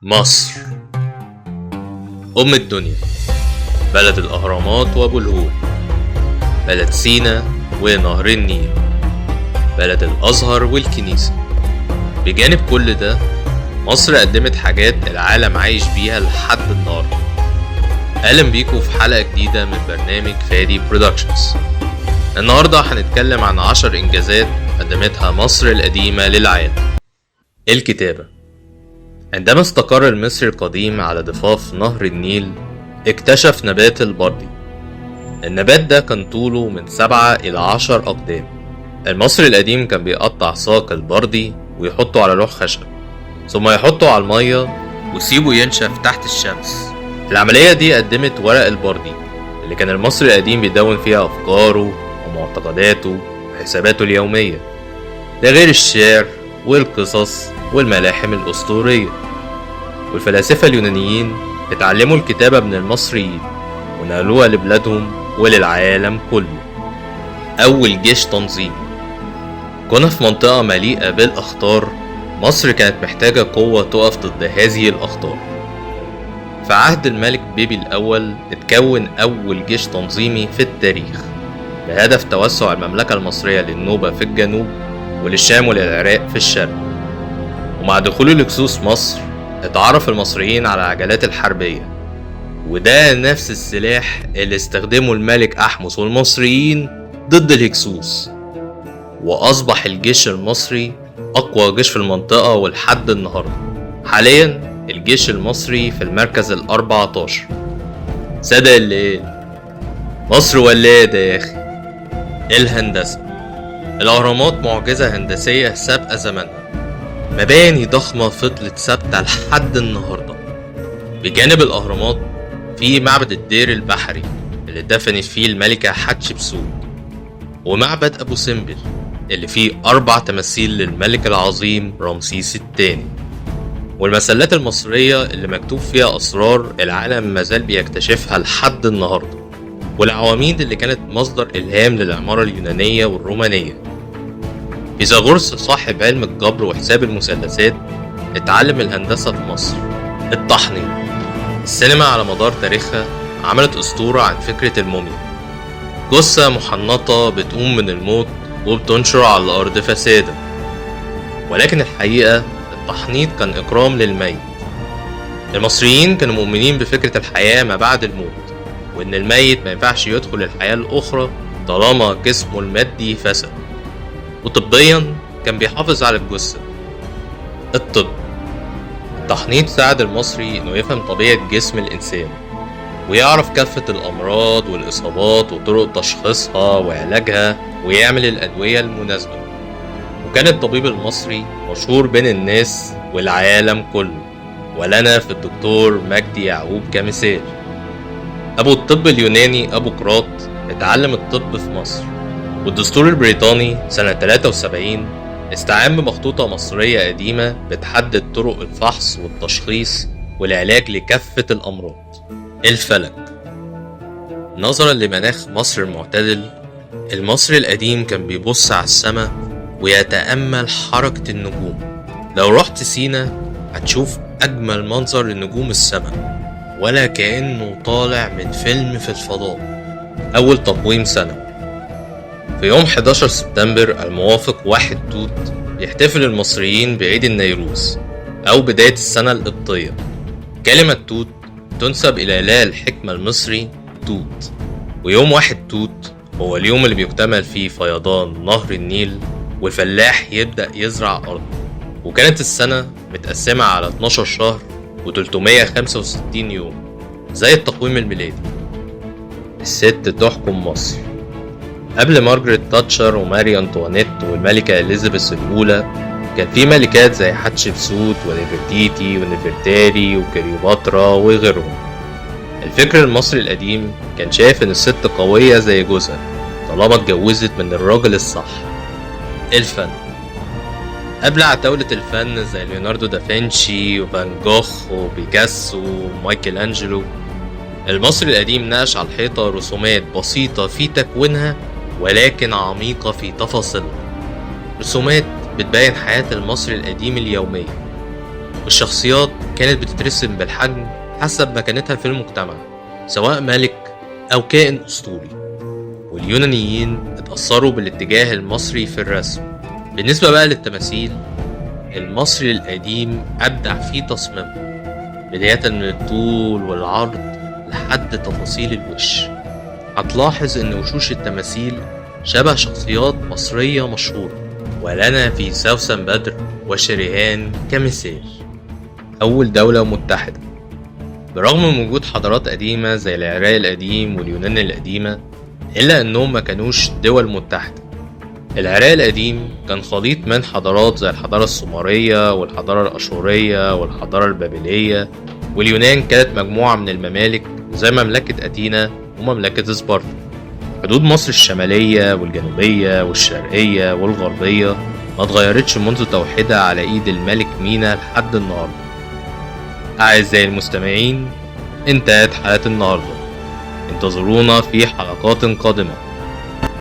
مصر أم الدنيا، بلد الأهرامات وأبو الهول، بلد سينا ونهر النيل، بلد الأزهر والكنيسة. بجانب كل ده مصر قدمت حاجات العالم عايش بيها لحد النهاردة. أهلا بيكم في حلقة جديدة من برنامج فادي Productions. النهاردة هنتكلم عن 10 إنجازات قدمتها مصر القديمة للعالم. الكتابة. عندما استقر المصري القديم على ضفاف نهر النيل اكتشف نبات البردي. النبات ده كان طوله من 7 إلى 10 أقدام. المصري القديم كان بيقطع ساق البردي ويحطه على لوح خشب، ثم يحطه على المية ويسيبه ينشف تحت الشمس. العملية دي قدمت ورق البردي اللي كان المصري القديم بيدون فيها أفكاره ومعتقداته وحساباته اليومية، ده غير الشعر والقصص والملاحم الأسطورية. والفلاسفة اليونانيين اتعلموا الكتابة من المصريين ونقلوها لبلادهم وللعالم كله. أول جيش تنظيمي. كنا في منطقة مليئة بالأخطار، مصر كانت محتاجة قوة تقف ضد هذه الأخطار. في عهد الملك بيبي الأول اتكون أول جيش تنظيمي في التاريخ بهدف توسع المملكة المصرية للنوبة في الجنوب وللشام وللعراق في الشرق. ومع دخول الهكسوس مصر اتعرف المصريين على العجلات الحربية، وده نفس السلاح اللي استخدمه الملك أحمس والمصريين ضد الهكسوس، وأصبح الجيش المصري أقوى جيش في المنطقة ولحد النهاردة. حاليا الجيش المصري في المركز 14. صدق اللي قال مصر ولادة يا أخي. الهندسة. الأهرامات معجزة هندسية سابقة زمنها، مباني ضخمة فضلت ثابتة لحد النهاردة. بجانب الأهرامات في معبد الدير البحري اللي دفنت فيه الملكة حتشبسوت، ومعبد أبو سمبل اللي فيه 4 تماثيل للملك العظيم رمسيس الثاني، والمسلات المصرية اللي مكتوب فيها أسرار العالم مازال بيكتشفها لحد النهاردة، والعواميد اللي كانت مصدر إلهام للعمارة اليونانية والرومانية. فيثاغورس صاحب علم الجبر وحساب المثلثات اتعلم الهندسة في مصر. التحنيط. السينما على مدار تاريخها عملت أسطورة عن فكرة الموميا، جثة محنطة بتقوم من الموت وبتنشر على الأرض فسادا، ولكن الحقيقة التحنيط كان إكرام للميت. المصريين كانوا مؤمنين بفكرة الحياة ما بعد الموت، وإن الميت ما ينفعش يدخل الحياة الأخرى طالما جسمه المادي فسد، وطبيا كان بيحافظ على الجثة. الطب. التحنيط ساعد المصري إنه يفهم طبيعة جسم الإنسان ويعرف كافة الأمراض والإصابات وطرق تشخيصها وعلاجها ويعمل الأدوية المناسبة. وكان الطبيب المصري مشهور بين الناس والعالم كله، ولنا في الدكتور مجدي يعقوب كمثال. أبو الطب اليوناني أبو قراط اتعلم الطب في مصر، والدستور البريطاني سنة 73 استعان بمخطوطة مصرية قديمة بتحدد طرق الفحص والتشخيص والعلاج لكافة الأمراض. الفلك. نظرا لمناخ مصر المعتدل، المصري القديم كان بيبص على السماء ويتأمل حركة النجوم. لو رحت سينا هتشوف أجمل منظر لنجوم السماء، ولا كأنه طالع من فيلم في الفضاء. أول تقويم سنة. في يوم 11 سبتمبر الموافق 1 توت يحتفل المصريين بعيد النيروز أو بداية السنة القبطية. كلمة توت تنسب إلى إله الحكمة المصري توت، ويوم 1 توت هو اليوم اللي بيكتمل فيه فيضان نهر النيل والفلاح يبدأ يزرع أرضه. وكانت السنة متقسمة على 12 شهر و365 يوم زي التقويم الميلادي. الست تحكم مصر. قبل مارجريت تاتشر وماري أنطوانيت والملكة إليزابيث الأولى كان في ملكات زي حتشبسوت ونفرتيتي ونفرتاري وكليوباترا وغيرهم. الفكر المصري القديم كان شايف إن الست قوية زي جوزها طالما اتجوزت من الراجل الصح. الفن. قبل عتاولة الفن زي ليوناردو دافنشي وفان جوخ وبيكاسو ومايكل أنجلو، المصري القديم نقش على الحيطة رسومات بسيطة في تكوينها ولكن عميقة في تفاصيلها، رسومات بتبين حياة المصري القديم اليومية والشخصيات كانت بتترسم بالحجم حسب مكانتها في المجتمع، سواء ملك أو كائن أسطوري. واليونانيين اتأثروا بالاتجاه المصري في الرسم. بالنسبة بقى للتماثيل، المصري القديم أبدع في تصميمها، بداية من الطول والعرض لحد تفاصيل الوش. هتلاحظ إن وشوش التماثيل شبه شخصيات مصرية مشهورة، ولنا في سوسن بدر وشريهان كمثال. أول دولة متحدة. برغم من وجود حضارات قديمة زي العراق القديم واليونان القديمة، إلا أنهم ما كانوش دول متحدة. العراق القديم كان خليط من حضارات زي الحضارة السومرية والحضارة الأشورية والحضارة البابلية، واليونان كانت مجموعة من الممالك زي مملكة أثينا ومملكة سبارتا. حدود مصر الشمالية والجنوبية والشرقية والغربية ما اتغيرتش منذ توحيدها على إيد الملك مينا لحد النهاردة. أعزائي المستمعين، انتهت حلقة النهاردة. انتظرونا في حلقات قادمة.